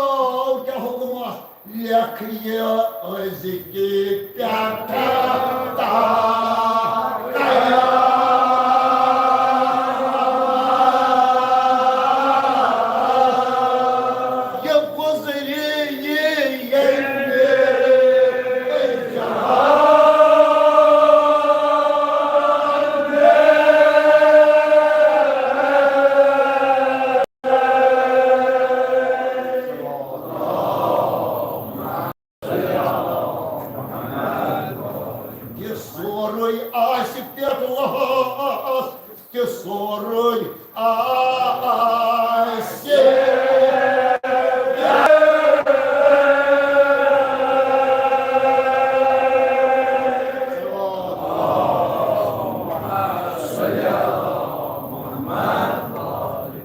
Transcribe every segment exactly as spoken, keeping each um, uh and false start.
آو کیٛاہ حُکم اَتھ؟ لیکھ یہِ أزکہِ پٮ۪ٹھٕ تام۔ یہِ گُزرِ یہِ ییٚمہِ یہِ سورُے آسہِ پٮ۪ٹھ لحاظ، تہِ سورُے آسہِ۔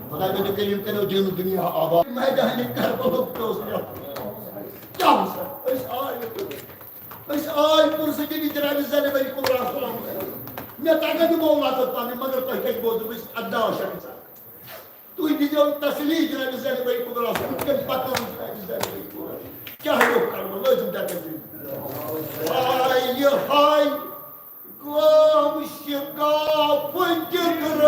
خداوند کریم کرو دین دنیا آباد۔ میدان کربلک دوست۔ کیٛاہ اوس؟ أسۍ آے، أسۍ آے پُرزٕ کِنۍ جناب زینب کبریٰ سلام۔ مےٚ تگن نہٕ مولا تہٕ پنٕنۍ، مگر تۄہہِ کتہِ بوزُم أسۍ ادا شخص۔ تُہۍ دیٖزیو تسلی جناب زینب کبریٰ سلام، تِم پکان جناب زینب کبریٰ۔ کیٛاہ لیوٚکھ کربلا، لٲزم دٮ۪کن دِنۍ۔ ہاے یہِ ہاے۔ گام شگاف جگر،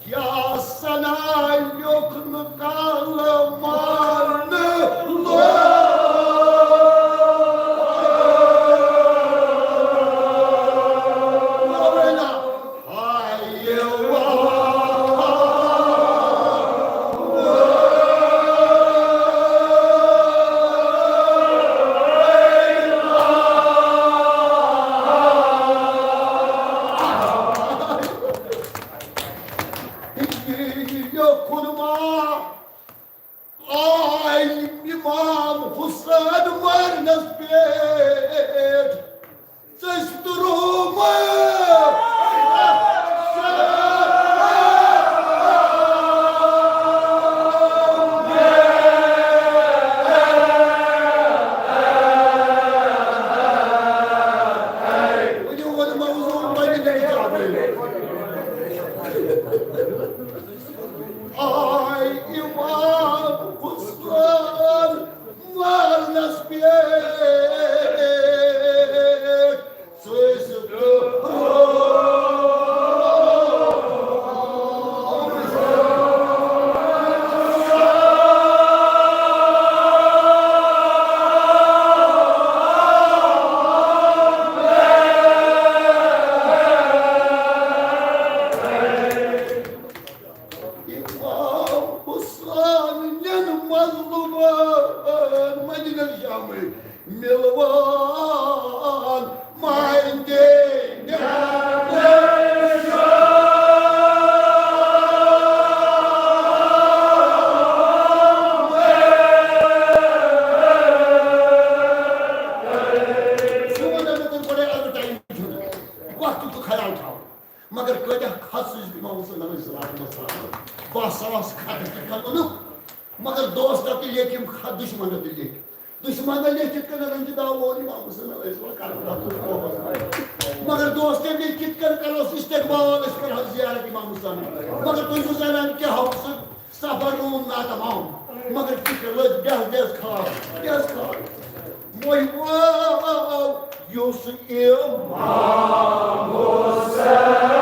یا سنا لیوٚکھ نہٕ کالہٕ مارنہٕ لوگ۔ ہاے واہ۔ لیوٚکھُن ما آے امام حسین مرنس پٮ۪ٹھ۔ ژٔسۍ تہٕ روٗمہٕ۔ ؤنِو وۄنۍ موضوع وۄنۍ نَے جوابٕے۔ آے امام حسین مرنس پٮ۪ٹھ۔ امام حسین نین مظلومن مدینہ شامٕکۍ مِلوان مانگے۔ وقت تہٕ خیال تھاوُن۔ مگر کۭتیٛاہ خط سوٗزۍ امام حسین علیہ الصلوۃ والسلام؟ باہ ساس خط کِتھ کٔنۍ اوٚنُکھ؟ مگر دوستو تہِ لیکھۍ یِم خط دُشمنو تہِ لیکھۍ۔ دُشمنو لیکھۍ کِتھ کٔنۍ رنجہِ داو وول امام حسین علیہ السلام کربلا تہٕ کوفس منٛز۔ مگر دوستو لیکھۍ کِتھ کٔنۍ کرو أسۍ استقبال، أسۍ کرہو زیارت امام حسین۔ مگر تُہۍ چھِو زانان کیٛاہ اوس سُہ؟ سفر روٗد ناتمام، مگر فکر لٔج بیٚہہ بیٚہہ خاص، بیٚہہ خاص۔ وۄنۍ واو یُس امام حسین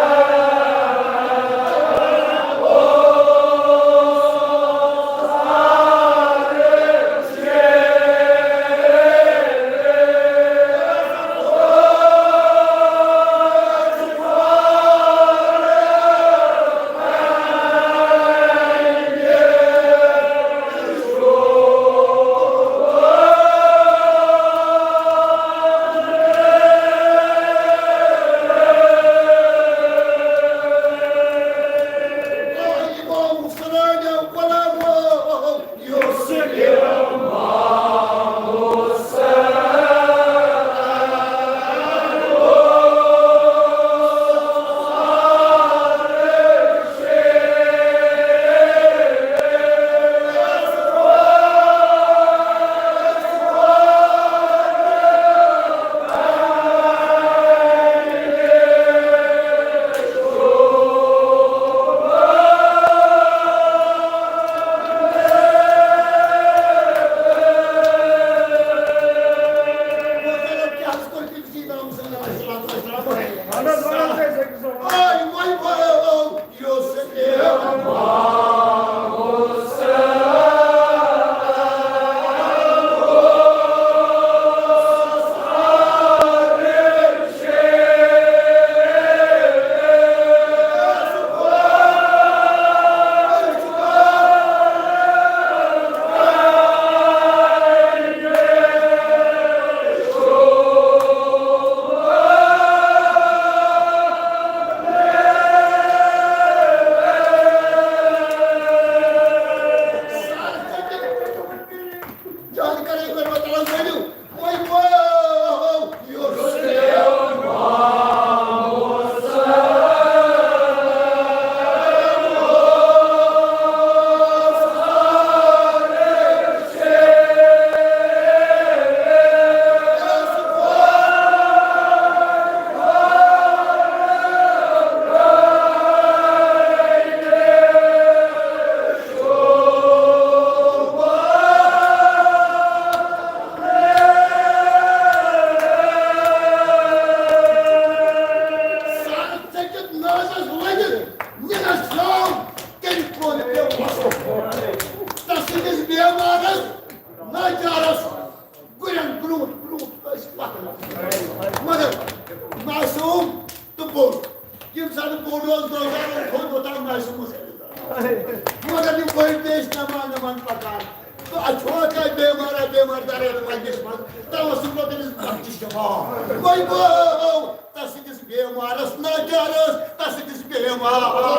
پیش نمان نمان پکان۔ تہٕ اَتہِ چھُ اَکھ بیمار، بیمار دار یَتھ مجلس منٛز، تَوَس سُنٛد گوٚو تٔمِس بخشِ شفا۔ وۄنۍ گوٚو تَس سٕنٛدِس بیمارس ناچارس، تَس سٕنٛدِس بیمار۔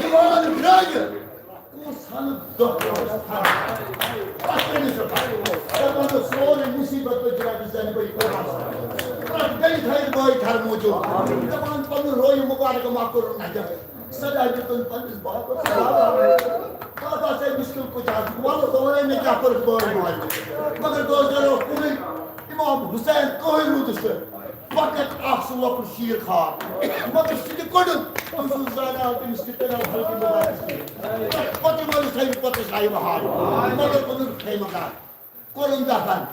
یِوان درٛایہِ، کُس ہن دۄہ اوس تھاوان؟ پتہٕ کٔمِس چھُ پتہٕ؟ دَپان اوس، سورُے مُصیٖبت تُہۍ جناب زینبٕے خۄداس۔ پتہٕ بیٚیہِ تھٲیِو بٲے ٹھر موٗجوٗب۔ دَپان پنُن رویہِ مُبارک ما کوٚرُن نجف۔ سدا دیُتُن پننِس بابس۔ بابا سے مُشکِل کُچھ آسہِ۔ وَلہٕ بہٕ وَنَے مےٚ کیٛاہ کوٚرُکھ بٲے ماجہِ۔ مگر دوست جناب کُنُے امام حسین کٕہٕنۍ روٗدُس نہٕ۔ فقط اکھ سُہ لۄکُٹ شیٖر خاب۔ مگر سُہ تہِ کوٚڑُن۔ تٔمۍ سُنٛد زانان، تٔمِس تہِ کریو ہلکی مبارک۔ پتہٕ وٲلِس تھٲوِو پتہٕ شاہی بہار۔ مگر اوٚنُن خیمہ گاہ۔ کوٚرُن دفن۔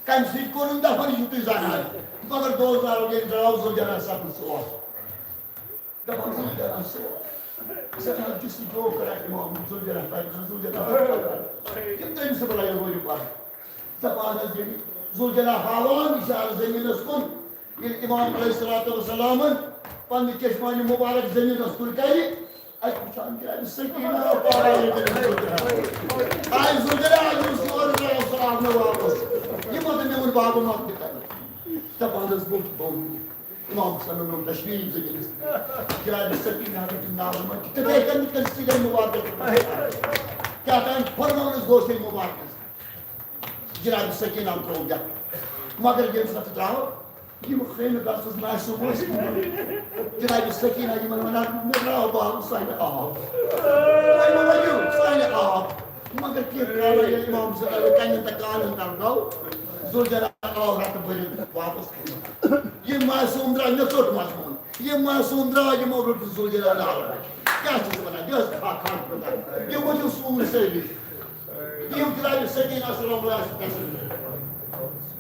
کمہِ سۭتۍ کوٚرُن دفن، یہِ چھُو تُہۍ زانان۔ مگر دوست جناب ییٚلہِ درٛاو زُلجنا سفر سُہ اوس۔ دَپان زُلجنا سُہ اوس۔ سٮ۪ٹھاہ جُستجو کران امام زُلجنا پننِس زُلجنا۔ یِم تٔمۍ سٕنٛدِ لَیہِ ؤرِو پَتہٕ۔ دَپان حظ ییٚلہِ زُلجنا ہاوان اِشارٕ زٔمیٖنَس کُن، ییٚلہِ امام علیہ الصلوۃ والسلامن پننہِ چشمانِ مبارک زٔمیٖنَس کُن کَرِ، اَتہِ وٕچھان کیٛاہ سکیٖنہ پاران ییٚتہِ زُلجنا۔ آے زُلجنا، یُس یورٕ درٛاو سُہ آو نہٕ واپس۔ یہِ مَتہٕ مےٚ ووٚن بابا مَتہٕ تہِ کَرُن۔ دَپان حظ بہٕ اوسُس بوٚن۔ امام حسن نوٚم تشریف زٔمیٖنَس پٮ۪ٹھ۔ جناب سکینہ رضی اللہ عنہا چھِ تِتھَے کٔنۍ تٔمۍ سٕے گٔے مُبارکَس۔ کیٛاہ تام فرمٲونَس گوٚو سُہ مُبارکَس۔ جناب سکینہ ترٛوو دٮ۪کھ۔ مگر ییٚمہِ ساتہٕ درٛاو، یِم خیمہٕ گژھَس محسوٗس ٲسۍ۔ جناب سکینہ یِمَن وَنان، "مےٚ درٛاو بابہٕ سانہِ آب۔ تُہۍ مہٕ ؤنِو سانہِ آب۔" مگر کینٛہہ کالہ ییٚلہِ امام حسن علی کَنٮ۪ن تہٕ کانَن تَل گوٚو، زُلجنا آو رَٹہٕ بٔرِتھ واپس۔ یہِ معصوم درٛاو، مےٚ ژوٚٹ مَس کھیوٚن۔ یہِ معصوم درٛاو، یِمو روٚٹ زُلجنا ناو۔ کیٛاہ چھِس وَنان؟ یہِ ٲس کھا-، کھا-، یِمو دیُت سوٗر سٲری۔ یِم درٛاے سکیٖنہ سلام اللہ علیہ وسلم۔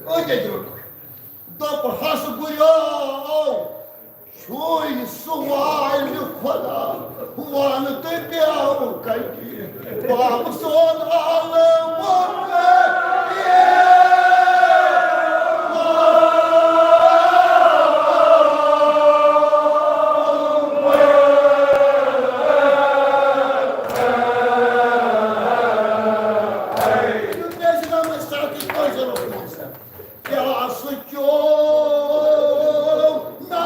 أتھۍ أتھۍ روٚٹُکھ۔ دوٚپ، "ہس گُریو، چھُے سُہ والہِ خۄدا، وَن تہٕ پیٛاو کَتہِ؟" باب سون آو ووٚن۔ کیٛاہ سُہ کیٛوٚم نا؟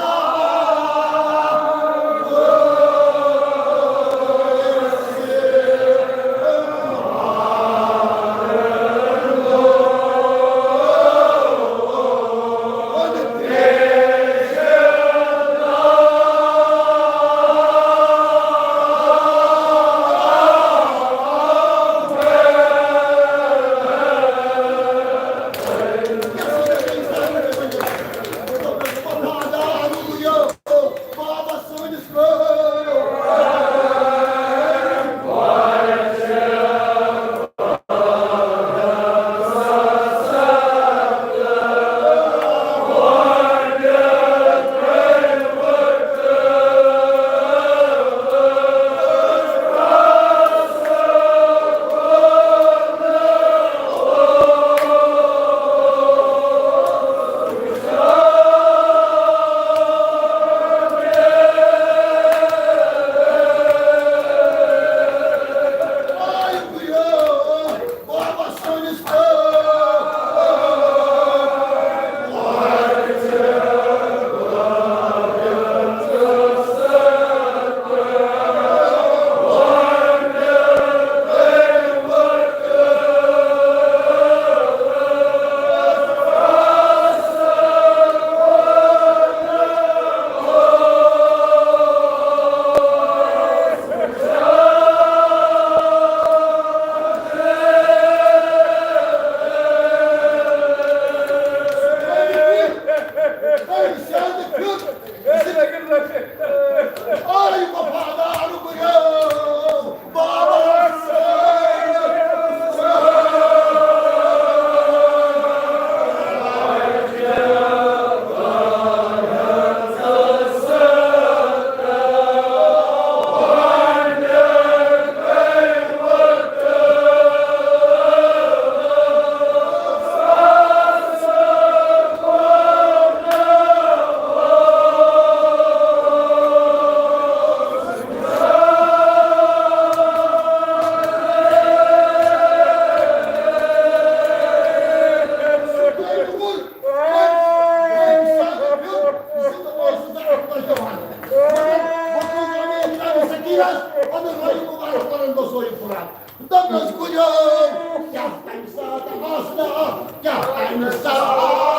دوٚپنَس، "گُرٮ۪و، کیٛاہ تَمہِ ساتہٕ آسنا، کیٛاہ تَمہِ ساتہٕ؟"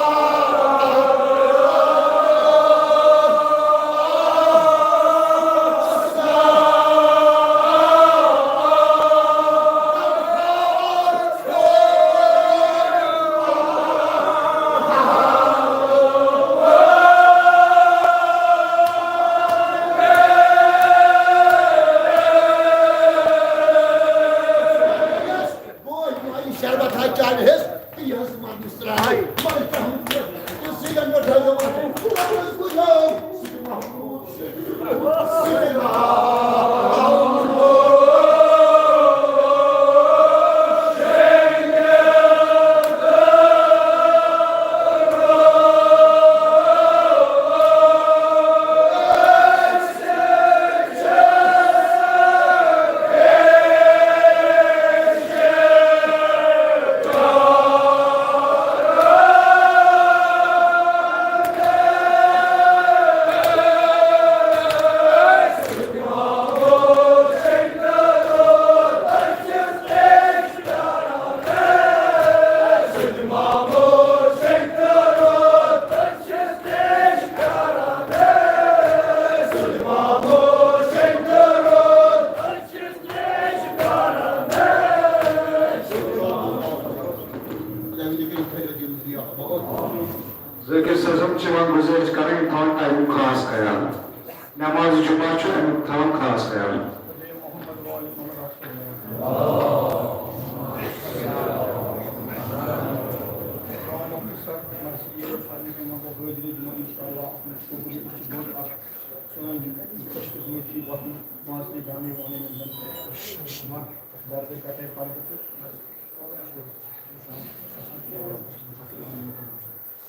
بوے، بوے، یہِ شربت ہا چاوِ ہیس، تہٕ یہِ حظ مَرنَس ترٛاوِ۔ مَرِ کانٛہہ تہٕ سِگَن پٮ۪ٹھ حظ یِوان۔ ذٲکِر صٲبَن چھِ وۄنۍ گُزٲرِش کَرٕنۍ، تھاوُن ٹایمُک خاص خیال۔ نماز جمعہ چھُ اَمیُک تھاوُن خاص خیال۔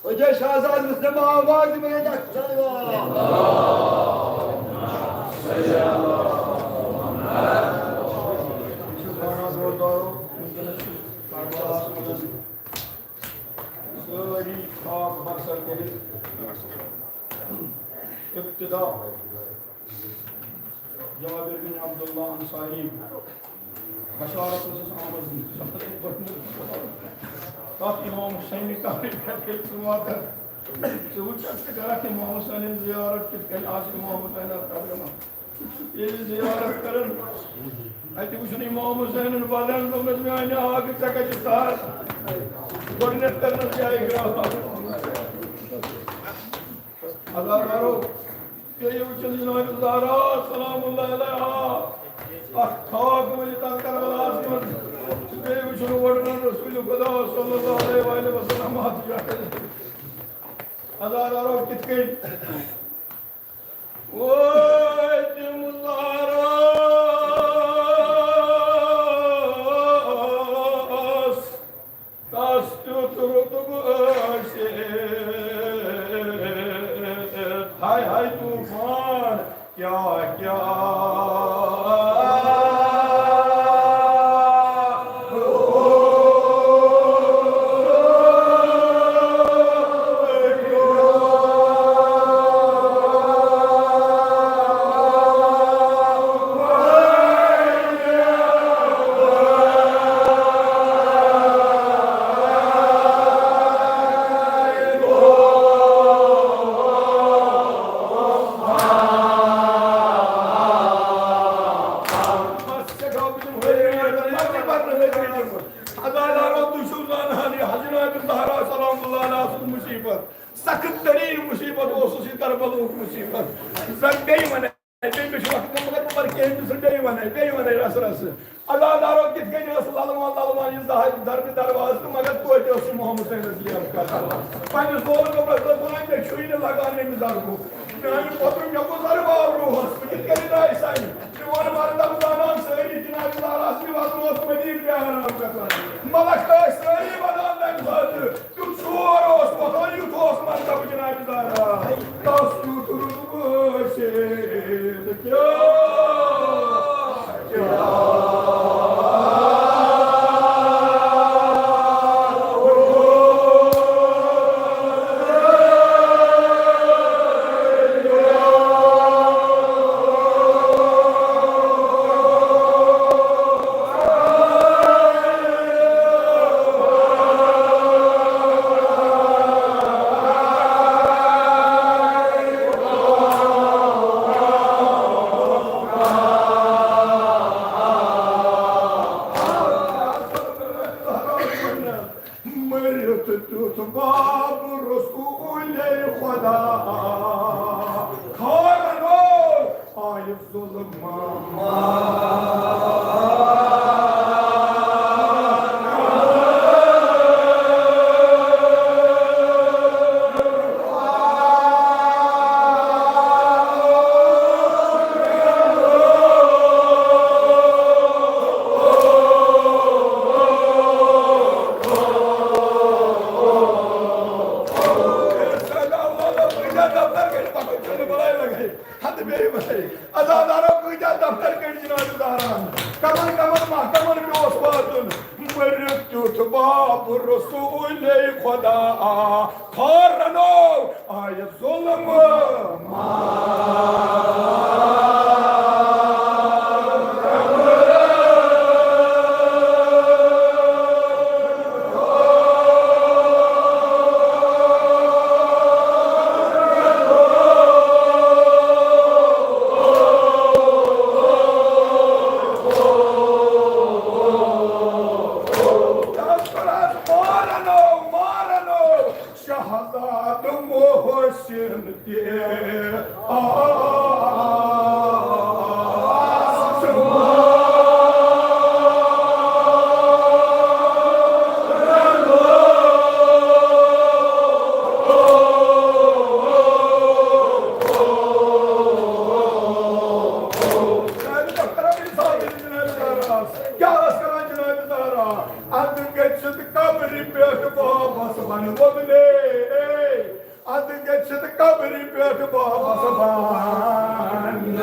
أجے شاہزاد مسلم آواز میں رکھ۔ سٲری خاک برسر کٔرِتھ۔ ابتدا جابر بن عبداللہ انصاری بشارت ٲسٕس آمٕژ۔ تَتھ امام حسین کارِ پٮ۪ٹھ ییٚلہِ ژٕ واتَکھ، ژٕ وٕچھَکھ، ژٕ کَرَکھ امام حسینٕنۍ زیارت کِتھ کٔنۍ آسہِ امام حسین اَتھ قبرِ منٛز۔ ییٚلہِ زیارت کٔرٕن، اَتہِ وٕچھُن امام حسینَن، وَلَن دوٚپنَس، میٛانہِ آکھٕ، ژےٚ کَتہِ چھُ سہل؟ گۄڈٕنٮ۪تھ کٔرنَس جایہِ گرٛاو۔ عزادارو، بیٚیہِ وٕچھُن جناب زہرا سلام اللہ علیہا، اَتھ خاک ؤلِتھ تَتھ کربلاہَس منٛز۔ بیٚیہِ وٕچھُن وۄٹرَن رسول خدا صلی اللہ علیہ وآلہ وسلم اَتھ جایہِ۔ عزادارو، کِتھ کٔنۍ؟ وٲتۍ تِم زہراہَس، تَس تیُتھ رُتبہٕ ٲسِتھ۔ ہاے ہاے طوفان، کیٛاہ کیٛاہ۔ عزادارو، تُہۍ چھِو زانان، یہِ حضرت زہرا سلام اللہ علیہا سُنٛد مُصیبت، سخت تریٖن مُصیبت اوسُس یہِ کربلُک مُصیبت۔ زَن بیٚیہِ وَنَے، بیٚیہِ مےٚ چھُ وقت، مگر بہٕ پَرٕ کینٛہہ، تٔمۍ سٕنٛز بیٚیہِ وَنَے، بیٚیہِ وَنَے رَسہٕ رَسہٕ۔ عزادارو، کِتھ کٔنۍ ٲس لَلوان لَلوان یہِ زَہر دَربہِ دَروازٕ تہٕ مگر توتہِ اوس یہِ محمد حسینَس لیب کران۔ پنٛنِس لول کمرَس منٛز وَنان، مےٚ چھُے نہٕ لَگان ییٚمہِ ضربُک۔ میٛانہِ پوٚتُن مےٚ گوٚو ضرباو روحَس، بہٕ کِتھ کٔنۍ درٛاے سَنہِ؟ میون مردم زانان سٲری جناب زہراہَس، مےٚ واتنووُس مدیٖنہٕ پٮ۪ٹھ آرام گژھان۔ ملک ٲسۍ سٲری وَنان تَمہِ ساتہٕ، تیُتھ شور اوس وۄتھان، یُتھ اوس مطلب جناب زہرا۔ تَس کیُتھ رُتبہٕ ٲسِتھ کیٛاہ، کیٛاہ۔ مٔرِتھ تیُتھ باب رسول خدا، کھارنو آیہِ ظلم۔ ہتہٕ بیٚیہِ وَنے، عزادارو کۭتیٛاہ دفتر کٔڑۍ جناب زہراہَن، کمن کمن محکمن پٮ۪وس واتُن۔ مٔرِتھ تیُتھ باب رسول خدا، کھارنو آیہِ ظلم۔ مارنو، مارنو، شہزادٕ محسن تہِ۔ کیٛاہ ٲس کران جناب زہرا؟ اَدٕ گٔژھِتھ قبرِ پٮ۪ٹھ واپس وَنہٕ ووٚن مے۔ اَدٕ گٔژھِتھ قبرِ پٮ۪ٹھ واپس وَن۔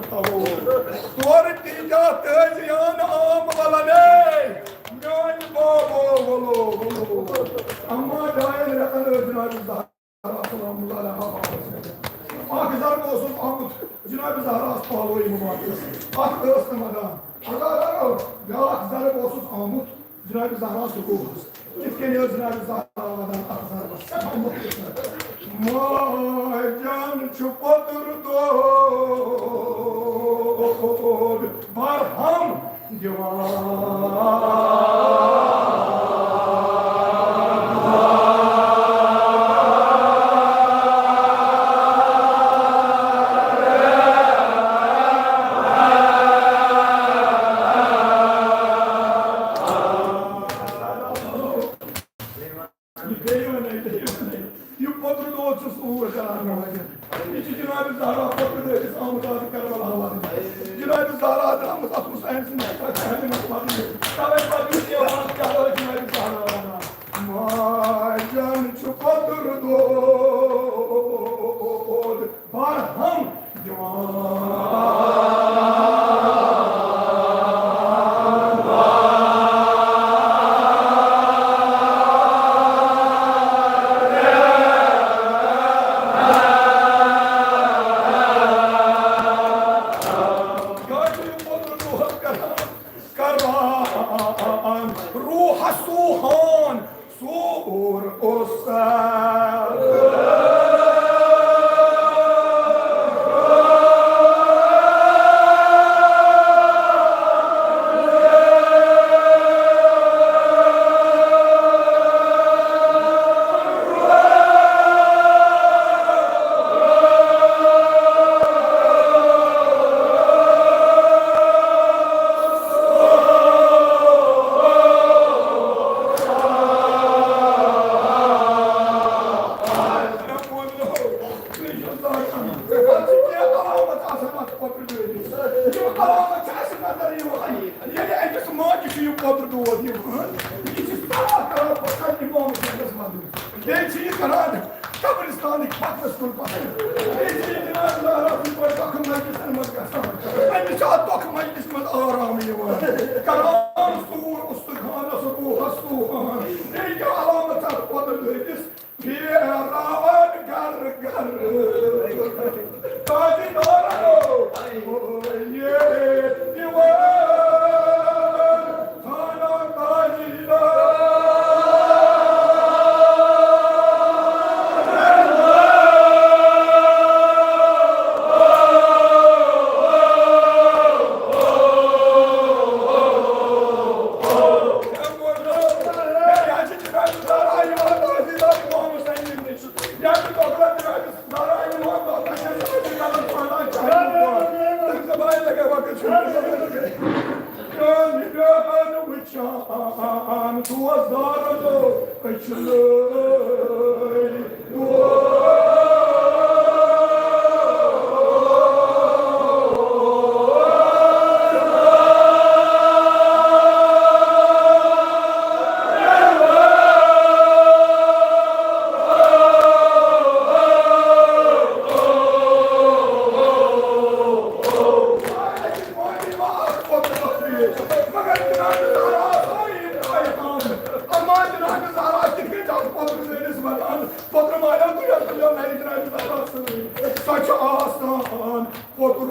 تورٕ تیٖتیٛاہ تٲجیان عام ولنے، میٛانہِ بابو ولو، ولو۔ اما ڈاین رٮ۪تن ٲسۍ جناب زہرا سلام اللہ علیہا۔ اکھ ضرب اوسُس آمُت جناب زہراہس پہلوی مبارکس، اکھ ٲس نہٕ ودان۔ اگر بیٛاکھ ضرب اوسُس آمُت جناب زہرا سکوٗلس۔ کِتھ کٔنۍ ٲس جناب زہرا ونان اتھ ضربس؟ سٮ۪ٹھاہ مُخلص۔ ماجن چھُ پوٚتُر دود برہم دِوان۔ یہِ بیٚیہِ وَنے، بیٚیہِ وَنے۔ یہِ پوٚتُر دود چھُ سوٗر کران مگر۔ یہِ چھُ جناب زہرا پوٚتُر دٲدِس آمُت آز کربلا وَننہٕ۔ جناب زہرا درٛامٕژ اَتھ حُسین سٕنٛدِ اَتھٕ کَرنہٕ منٛز وَننہٕ۔ تَوَے پَتہٕ یُس یہِ وَنان کیٛاہ ٲس جناب زہرا وَنان؟ ماجن چھُ پوٚتُر دود برہم دِوان۔ کران روح سوہان سور اوس۔ یِم علامت چھِ اَسہِ نظر یِوان۔ ییٚلہِ أکِس ماجہِ چھُ یہِ پوٚتُر دود یِوان، یہِ چھِ صاف کران پَتہٕ اَمہِ اِمام حُسینَس وَنُن۔ بیٚیہِ چھِ یہِ کران قبرستانٕکۍ پَتھرَس کُن پَتھر۔ بیٚیہِ چھِ یہِ جناب زہرا سٕنٛدۍ پٲٹھۍ دۄکھٕ مجلسَن منٛز گژھان۔ أمِس چھُ اَتھ دۄکھٕ مجلِس منٛز آرام یِوان۔ کران سوٗر اُستخانَس روحَس سوٗہان۔ بیٚیہِ کیٛاہ علامت چھِ اَتھ پوٚتُر دٲدِس؟ پھیراوان گرٕ گرٕ۔ تاجدارو، یے دیوان خانہ تاجدار۔ وٕچھان دوستدارو، أسۍ چھِ لٲرۍ۔ پوٚتُر مالیو تُہۍ یَتھ کٔرِو نَرِ جنابِ زہرا سۭتۍ۔ سۄ چھِ آسان پوٚتُر۔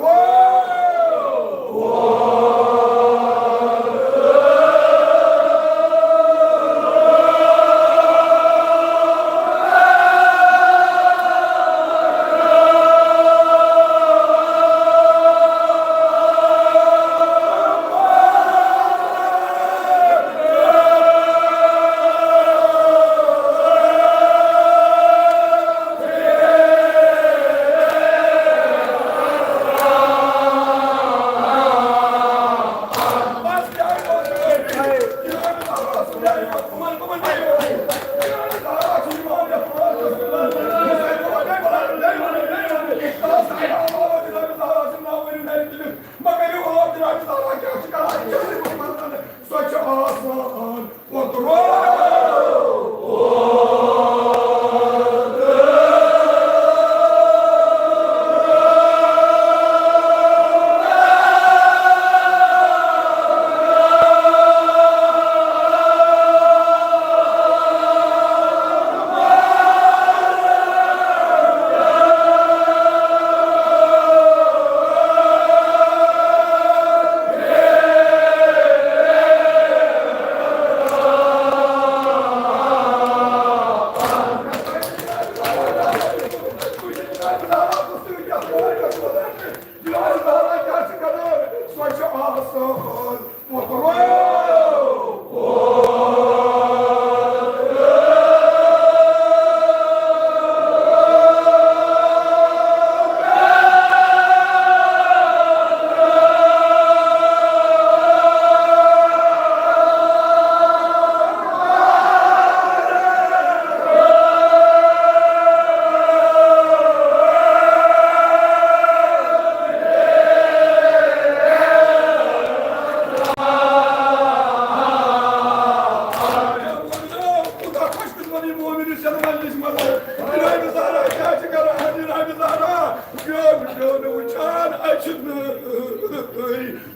خۄدا خۄش قٕسمتی مومِنہِ شٮ۪ن مجلِس منٛز۔ جنابِ زہرا کیٛاہ چھِ کران؟ جنابِ زہرا بیوٚن بیوٚن وٕچھان أچھ نہٕ۔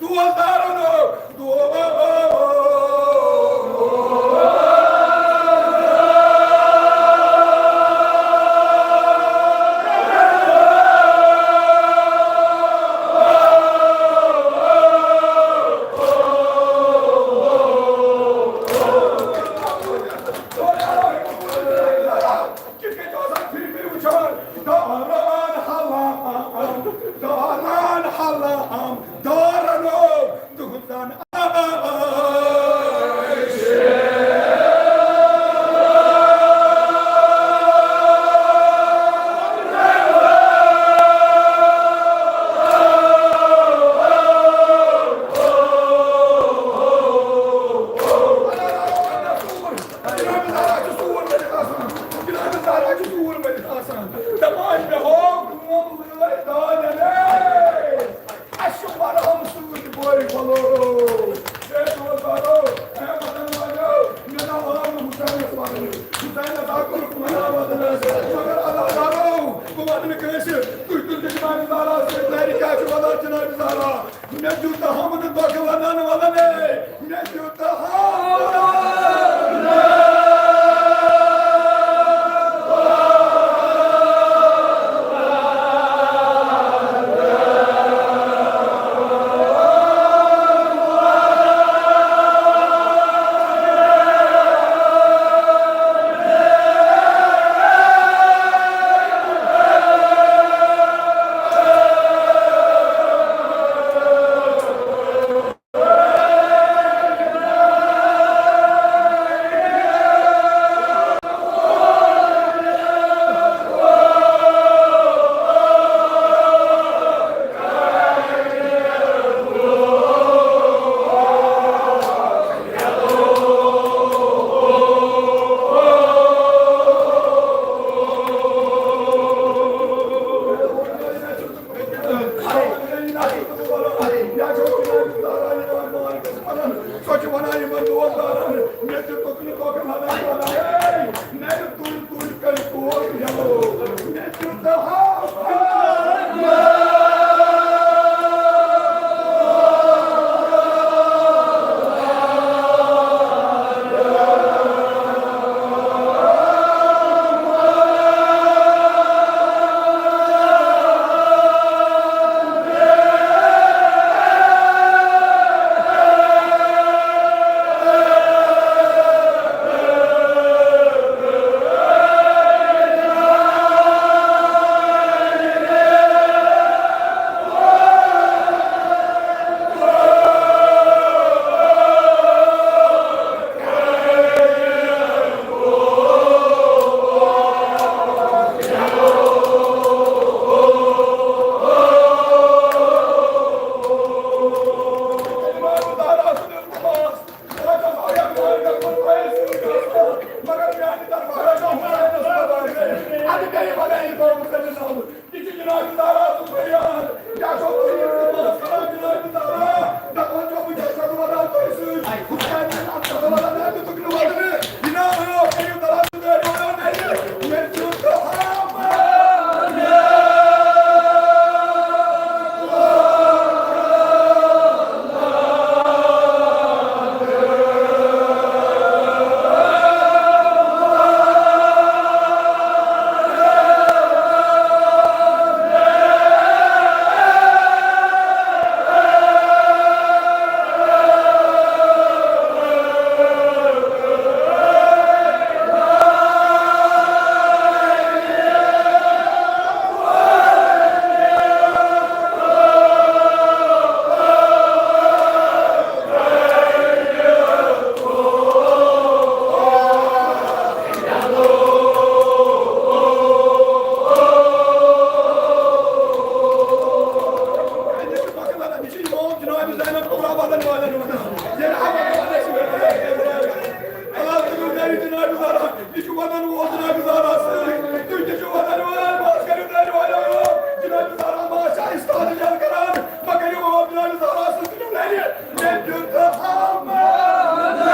دوستدارنو، دو- کِتھ کٔنۍ چھُ آسان پھِرِ پھِرِ وٕچھان؟ داران حلام، داران حلام، دارنو تُہُنٛزن جنابِ زہرا چھِ سوٗر بٔرِتھ آسان۔ جنابِ زہرا چھِ سوٗر بٔرِتھ آسان۔ دَپان، مےٚ ہو قوم لٲے دادٮ۪ن۔ اَسہِ چھُ مرہم سۭتۍ بٔے بَلو۔ اے دوستدارو، اے وطن والیو، مےٚ نہ آو نہٕ حُسینَس وَننہٕ۔ حُسینَس ہا کوٚرُکھ مَنا وَننَس۔ مگر عزادارو، بہٕ وَنہٕ نہٕ کٲنٛسہِ، تُہۍ تُلِو جنابِ زہرا سۭتۍ نَرِ، کیٛاہ چھُ وَنان جنابِ زہرا؟ مےٚ دیُت تہٕ ہمدٕ دۄکھٕ وَنان وَنان ہے، مےٚ دیُت تہٕ ہمدٕ۔ جناب زینب کبریٰ ودن والٮ۪ن وَنان، ییٚلہِ حضرت علی چھُ ودان، اللہ تعالیٰ دِیِو جناب زہرا، یہِ چھُ ودن وول جناب زہرا سۭتۍ، تُہۍ تہِ چھِو ودن وٲلۍ، بس کٔرِو نرِ والٮ۪و، جناب زہرا ما چھا استاد جل کران، ما کٔرِو جناب زہرا سۭتۍ تُلِو نرِ، مےٚ دیُت حمد۔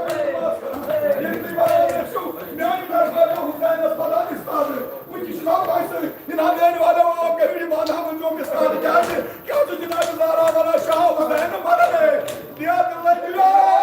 ییٚلہِ تُہۍ وَنان ٲسِو، میٛانہِ طرفہٕ گوٚو حُسینَس پَتہٕ اِستادٕ۔ وٕنہِ چھِ شرٛپھ اَسہِ سۭتۍ۔ جِناب، میٛانہِ والٮ۪و، آ، کٔرِو یہِ بانہٕ ہاوُن میون اِستادٕ۔ کیٛازِ؟ کیٛازِ جِناب زہرا وَنان شاہ حُسین مَدَد ہے؟ دِیا دِلَے دِیا۔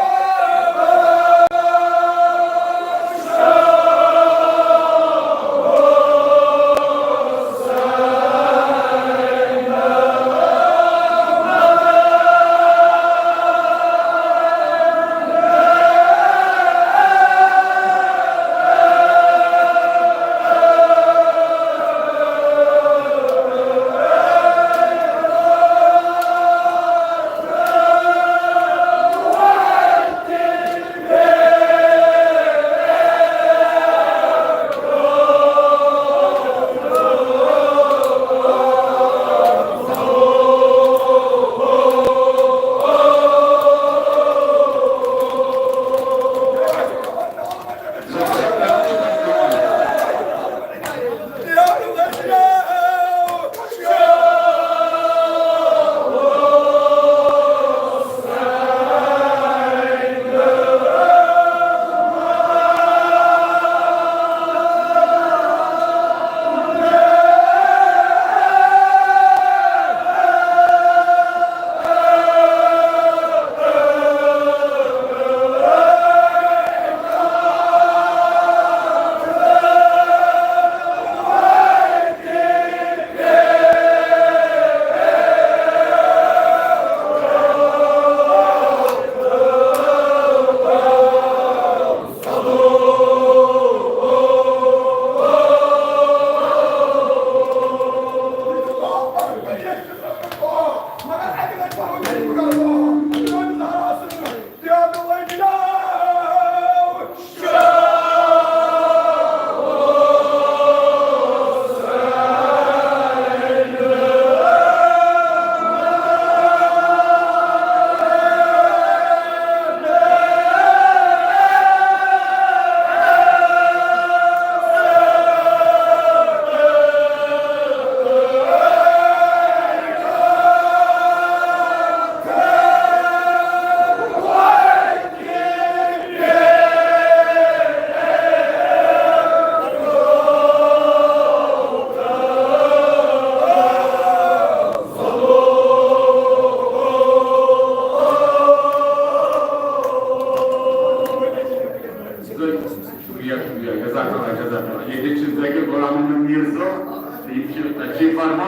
شُکریہ، شُکریہ، جزاک اللہ، جزاک اللہ۔ ییٚتہِ چھِ ذٲکِر غلام محمد میٖر صٲب، یِم چھِ تشریٖف فرما۔